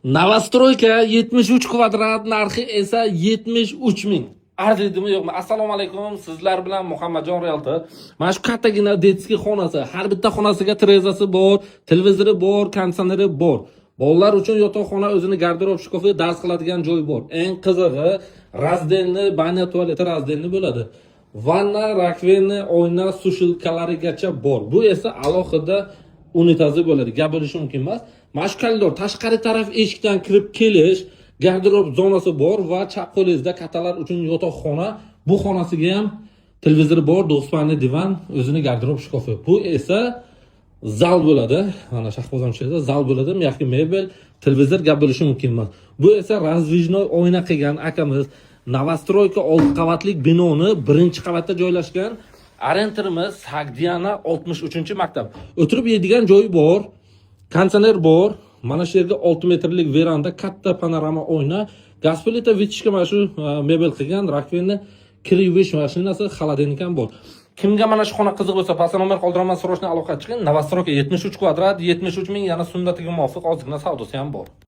Новостройка 73 kvadrat, narxi esa 73 ming. Arziydimi, yo'qmi? Assalomu alaykum. Sizlar bilan Muhammadjon Realtor. Mana shu kattagina детский xonasi, har bitta xonasiga terezasi bor, televizori bor, konditsioneri bor. Bolalar uchun yotoqxona, o'zini garderob shkafi, dars qiladigan joy bor. Eng qizig'i, раздельный баня, tualeti раздельный bo'ladi. Vanna, раковина, oyna, сушилка larigacha bor. Bu esa alohida unitazi bo'ladi. Gap bo'lishi mumkin emas. Mana shu koridor, tashqari taraf eshikdan kirib kelish, garderob zonasi bor va chap qo'lingizda kattalar uchun yotoqxona. Bu xonasiga ham televizori bor, двухспальный divan, o'zini garderob shkafi. Bu esa zal bo'ladi. Mana Shahboz ham shu yerda zal bo'ladi. Мягкий mebel, televizor, gap bo'lishi mumkin emas. Bu esa раздвижной oyna qilgan akamiz. Новостройка 6 qavatli binoni birinchi qavatda joylashgan. Ориентир imiz Sagdiana 63-maktab. O'tirib yeydigan joyi bor. Konditsioner bor. Mana shu yerga 6 metrlik veranda, katta panorama oyna, gaz plita, вытяжка, mana shu mebel qilgan, раковина, kir yuvish mashinasi, холодильник ham bor. Kimga mana shu xona qiziq bo'lsa, pastda nomer qoldiraman, срочно aloqa chiqing. Новостройка 73 kvadrat, 73 ming, yana sunnatiga muvofiq ozgina savdosi ham bor.